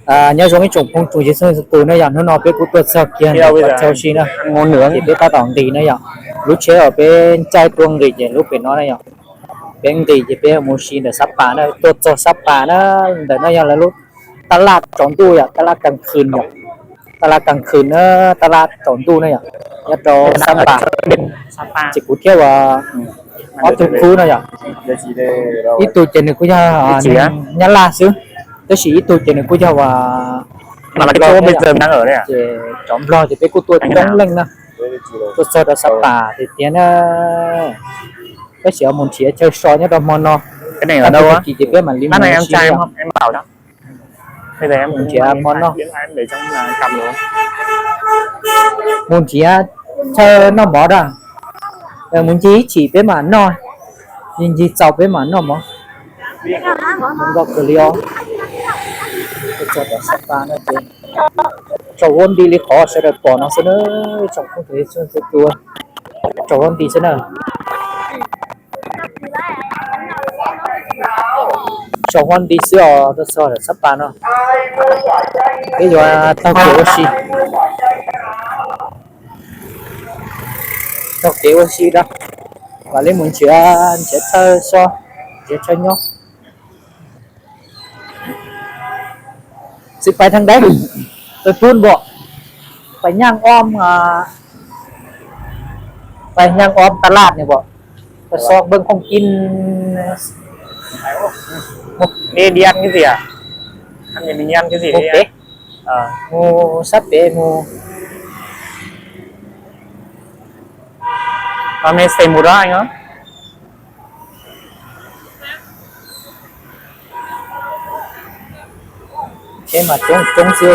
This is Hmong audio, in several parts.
Nyob zoo ib tsoom phooj tsoom ywg txhua tus na yom, hnub no peb kuj tuaj txog kiag ntawm qhov chaw ua si na, ces peb tab tom nqis na yom. Lub tsheb uas peb caij tuaj nqis ces lub pem no na yom. Peb nqis ces peb mus si ntawm Sab Pas na, tuaj txog Sab Pas na, ntawm no yog lawv lub tab laj tsaus ntuj yom, tab laj kas khwm yom, tab laj kas khwm na, tab laj tsaus ntuj na yom, nyob rau Sab Pas. Ces kuv thiab uas ob tug khub no yom, ib tug ces nws kuj yog Nyab Laj xwb, tab sis ib tug ces nws kuj yog uas Nplog, ces cov Nplog ces peb kuj tuaj coob leej na, tuaj txog rau Sab Pas tiag tiag na. Tab sis mus nrhiav chaw so nyob rau hmo no, tag kis ces peb mam li mus si. Mus nrhiav hmo no, mus nrhiav chaw noj mov da, mus ncig ib chim peb mam noj, ncig ncig txaus peb mam noj mov. Zoo nkauj kawg li os. Txog tom Sab Pas no ces tsaus huab nti li qhov sawv daws pom no xwb na, tsoom phooj ywg txhua tus, tsaus huab nti xwb na. Tsaus huab nti xwb os, tuaj txog tom Sab Pas no peb yuav taug kev ua si, taug kev ua si da, mam li mus nrhiav, nrhiav chaw so, nrhiav chaw nyob. Txiv pais thav deb, pais pub npaum, pais nyaaj ob, pais nyaaj ob tab laj ne npaum, pais so npawj khooj kib, mus pem, mus sab pem mus. Tsheb mas coob coob xwb.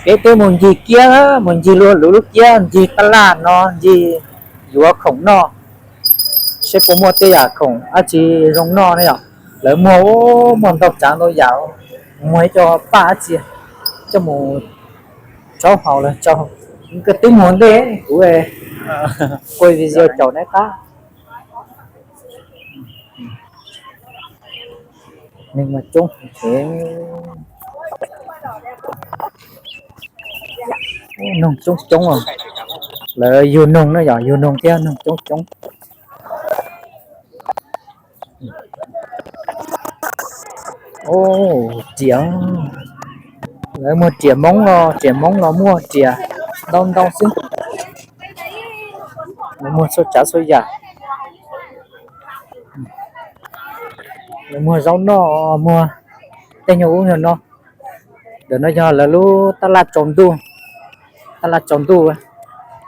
Peb twb mus ncig kiab, mus ncig luag lub lub kiab, ncig tab laj no, ncig yuav khoom noj, seb puas muaj tej yam khoom dab tsi zoo noj ne yom. Lawv muag, muag ntau tsav ntau yam, muag ib co paj dab tsi coj mus rhaub haus los tso. Koj twb muag ntej kuv, kuv video caum neb qab. Neeg mas coob heev, noog coob coob os. Lawv yug noog na yom, yug noog thiab noog coob coob. Riam, lawv muag riam Hmoob los, riam Hmoob los muaj riam ntau ntau xwb. Lawv muag txhua tsav txhua yam. Lawv muag zaub noj, muag tej nyuag ub nyuag no. Ntawm no yog lawv lub tab laj tsaus ntuj, tab laj tsaus ntuj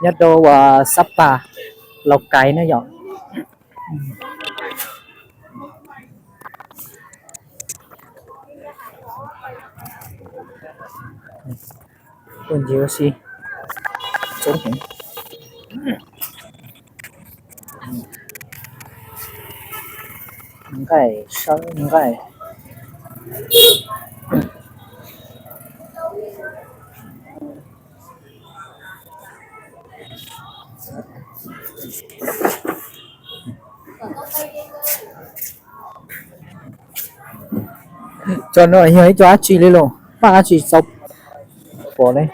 nyob rau uas Sab Pas, Laus Kais na yom. Tuaj ncig ua si, coob heev. Nqaij sawb nqaij. Cov no yog ib co dab tsi li los paj dab tsi txaus pom ne.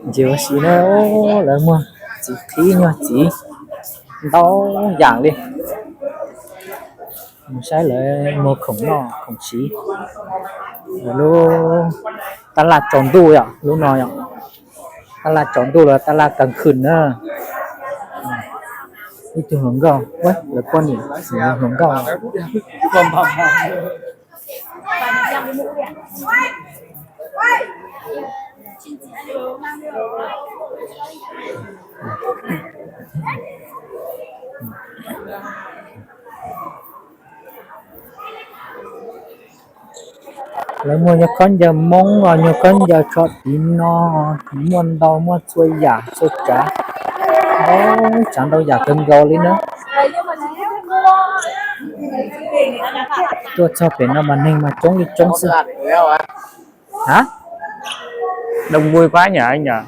Ncig ua si na, lawv muag txiv qhib, muag txiv ntau yam li. Mus saib lawv muag khoom noj khoom siv. Lub tab laj tsaus ntuj yom, lub no yom. Tab laj tsaus ntuj los tab laj kas khwm na. Ib tug hluas nkauj, lawv poj niam, hluas nkauj. Lawv muag nyuag khaub ncaws Hmoob, nyuag khaub ncaws tsho tiv no, muaj ntau, muaj txhua yam txhua tsav, tsav ntau yam kawg nkaus li na. Tuaj txog pem no mas neeg mas coob li coob xwb. Ha? Đông vui quá nhỉ anh nhỉ?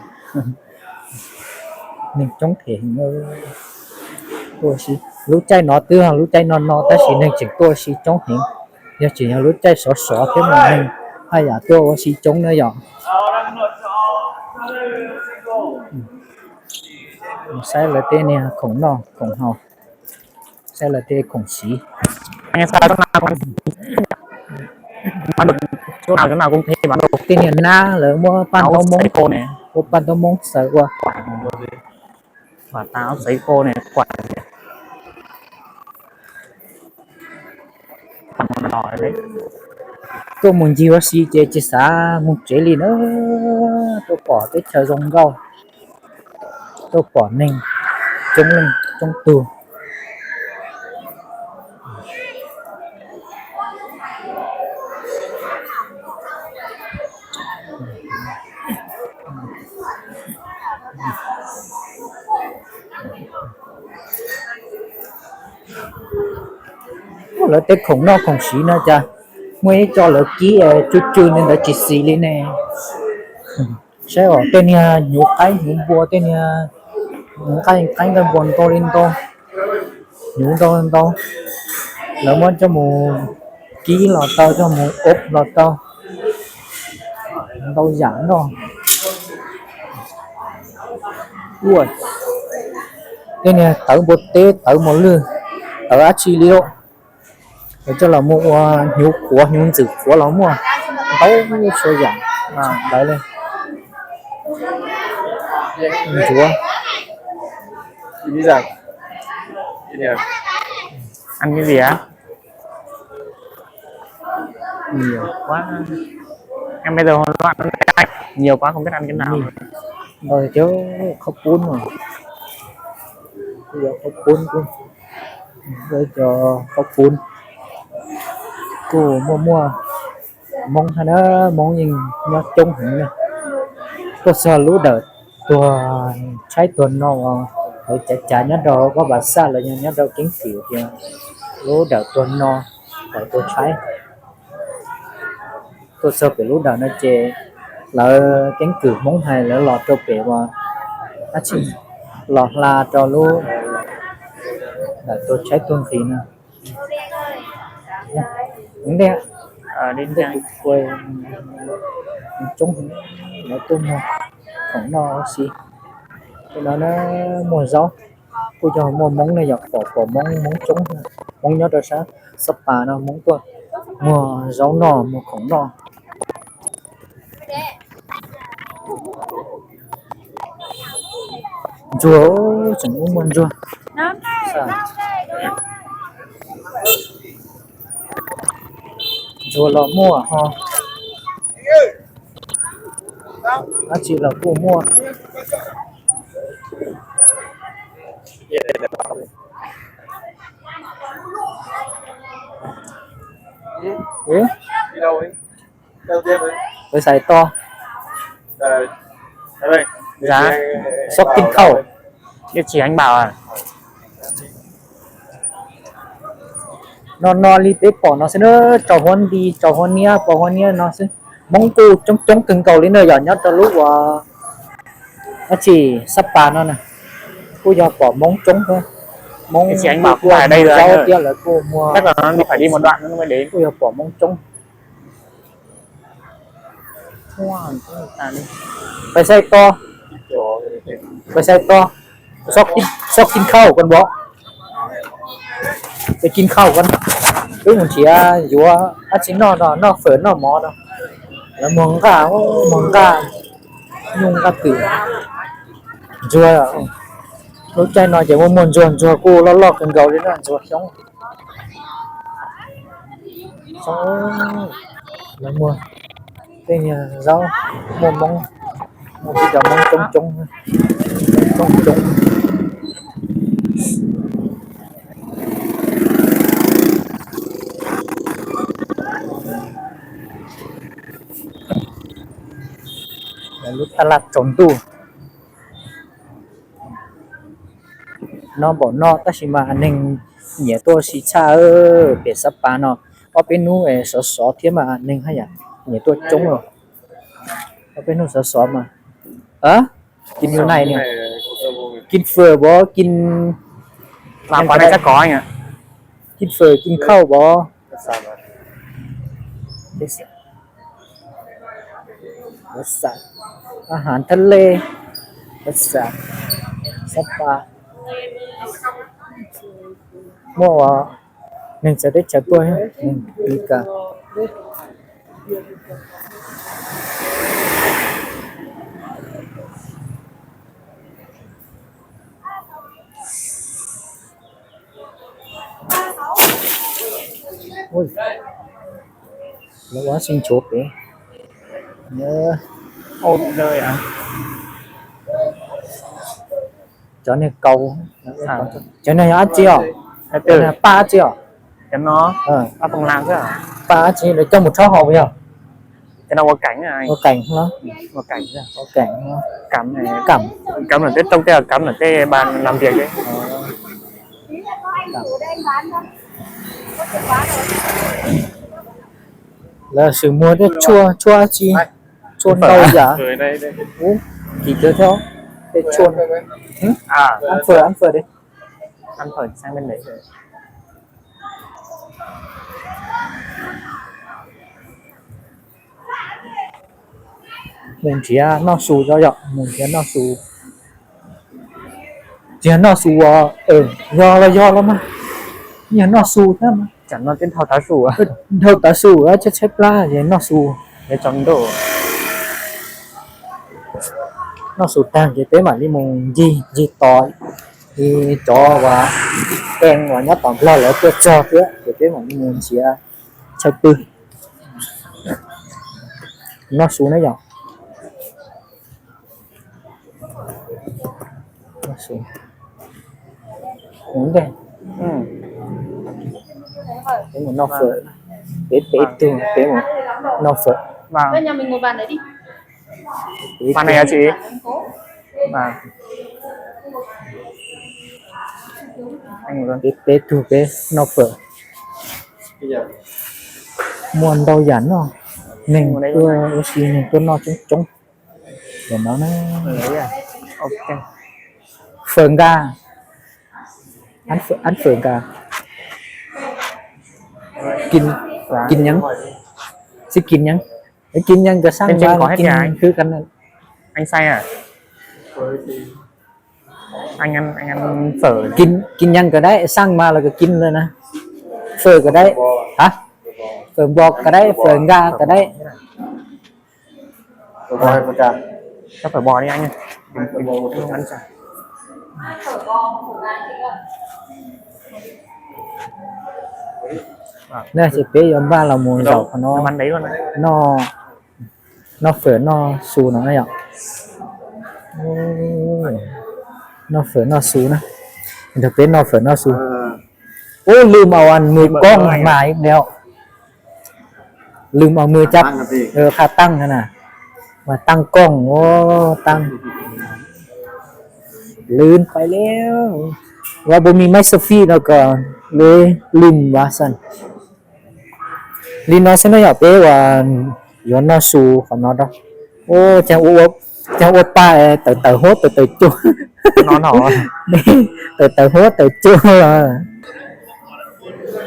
Neeg coob heev. Tuaj si, lub caij no twb lub caij no no tab sis neeg tseem tuaj si coob heev. Yog tseem yog lub caij sov sov thiab mas neeg haj yam tuaj ua si coob na yom. Saib lawv tej niag khoom noj khoom haus, saib lawv tej khoom siv. Tej niag nab lawv muab paj ntaub moob, muab paj ntaub moob xaws ua. Tuaj mus ncig ua si ces tsis xav mus tsev li na. Tuaj pom teb chaws zoo nkauj, tuaj pom neeg coob leej coob tug. Lawv tej khoom noj khoom siv no cas muaj ib co lawv kib tsw tsw li ntawd tsis xis li ne. Saib os, tej niag hnyuv qaib hnyuv npua, tej niag hnyuv nqaij qaib nqaij npua ntau li ntau, hnyuv ntau li ntau. Lawv muab coj mus kib los tau, coj mus ob los tau, ntau yam noj. Tej niag tawv npua teb, tawv mos lwj, tawv dab tsi li lawm. Lawv coj los mus ua hnyuv qhuav hnyuv ntxwm qhuav los muaj, ntau txhua yam ntawd li. Ntsuav. Nhiều quá, không biết ăn cái nào. Ntawd cov qhaub poob no, qhaub poob, cov qhaub poob kuj muaj muaj. Hmoob hab na, Hmoob yeej nyob coob heev na. Tuaj txog lub dawm tuag tshaib tuag no, lawv cav cav nyob rau Paj Pas Xaj los yog nyob rau keeb kwm tias lub dawm tuag no, dawm tuag tshaib. Tuaj txog pem lub dawm no ces lawv keeb kwm Hmoob hais lawv los rau pem uas dab tsi los hla rau lub dawm tuag tshaib tuag nqhis no. Coob, lawv tuaj muag khoom noj ua si. Tej no na, muag zaub, kuj yog muaj Hmoob ne, yog pom pom Hmoob, Hmoob coob, Hmoob nyob rau sab Xab Pas no Hmoob tuaj muag zaub noj muag khoom noj. Ntsuag, tseem ub muaj ntsuag. Ntsuag los muaj ho, dab tsi los kuj muaj. Ua xais to, xov kib khauj, ib tsis heev npaum. No no li peb pom no xwb na, tsaus huab nti tsaus huab niab pos huab niab no xwb. Hmoob kuj coob coob kawg nkaus li na, yog nyob rau lub uas dab tsi Xab Pas no na, kuj yog pom Hmoob coob thiab. Hmoob kuj muag zaub thiab lawv kuj muag kuj yog pom Hmoob coob. Pais xais to, pais xais to, xov kib khauj kon npov, pais kib khauj kon, wb mus nrhiav yuav dab tsi noj no, noj fawm noj mov no. Lawv muag nqaj, muag nqaj, nyuj nqaj twm, ntsuag. Lub caij no ces muaj muag ntsuag, ntsuag kuj loj loj kawg nkaus li na, ntsuag xyoob. Lawv muag tej niag zaub, muaj Hmoob, muaj tib cov Hmoob coob coob, coob coob. Lub taj laj tsaus ntuj. No npaum no tab sis mas neeg nyiam tuaj ua si tshaj pem Xab Pas no. Ob peb hnub sov sov thiab mas neeg haj yam nyiam tuaj coob los. Ob peb hnub sov sov mas. Kis nyu nai, kis fawm pov, kis, kis fawm kis khauj pov. Ahav thab lej, Xab Pas muaj neeg txawv teb chaws tuaj, neeg Amelikas. Lawv ua si nchuav pem. Cov niag kaus, cov niag yog dab tsi os? Paj dab tsi os? Paj dab tsi lawv coj mus rhaub haus yog? Ua keem, ua keem, kam, kam lawm tej rooj tej, kam lawm tej ba lam vias. Lawv sim muag tej tshuaj, tshuaj dab tsi, tshuaj ntau yam. Ub, kim kawg thiab tej tshuaj. Ăn phở, ăn phở đi. Ăn phở sang bên đấy. Mus nrhiav noj su tso yom, mus nrhiav noj su. Tsis yog noj su, yog los yog los mas, yog noj su thiab mas. Tsam no twb dhau tav su, dhau tav su tshaib tshaib plab ces noj su. Noj su tag ces peb mam li mus ncig ncig tos cov uas, keej uas nyob tom Nplog lawv tuaj txog thiab ces peb mam li mus nrhiav chaw pw. Noj su na yom. Peb mus noj fawm, peb peb tug peb mus noj fawm. Peb peb tug peb noj fawm. Muaj ntau yam noj, neeg tuaj ua si neeg tuaj noj coob coob. Phở Nga, ăn phở Nga, kin, kin nhang, xib kin nhang, kin nhang cov xab mas kin khwv kan. Kin nhang cov dab xab mas los cov kin lawm na. Phở cov dab, hả? Phở bò cov dab, phở Nga cov dab. Phở bò đi anh ơi. Phở bò một trăm. Nov ces peb yuav npaj los mus zaum qhov no, noj fawm noj su no na yom. Noj fawm noj su na, nrog peb noj fawm noj su. Ub, lwm mas uas mws kooj mas ib leo, lwm mas mws cab, qha tag na, mas tag kooj, tag, lwm pais leo, uas puas mws maib xo fij no kom lwm vas xan. Li no xwb no yom, peb uas yuav noj su qhov no rau. Ub, caag ua pa tawm tawm huab tawm tawm cua, tawm tawm huab tawm cua.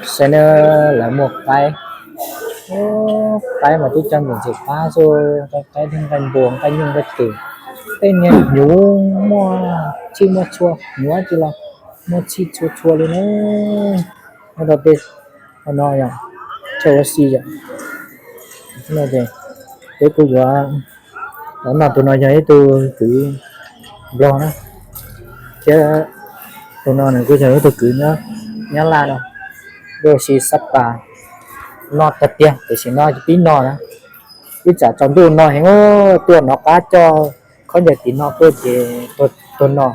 Saib na, lawv muaj qaib, qaib mas twb cog ntxim ntxim qab xwb, qaib qaib thiab nqaij npua nqaij nyuj nqaij twm, tej niag hnyuv muaj txhij muaj txhua, hnyuv dab tsi los muaj txhij txhua txhua li na. Nyob rau tej qhov no yog chaw ua si yom. Peb kuj yuav, no tus no yog ib tug kwv Nplog na, thiab tus no nws kuj yog ib tug kwv Nyab Laj no, tuaj ua si Xab Pas, noj tag tiag tiam sis no pib no na, ib tsam tsaus ntuj no heev, tuaj nov qab coj khaub ncaws tim no tuaj ces tuag no.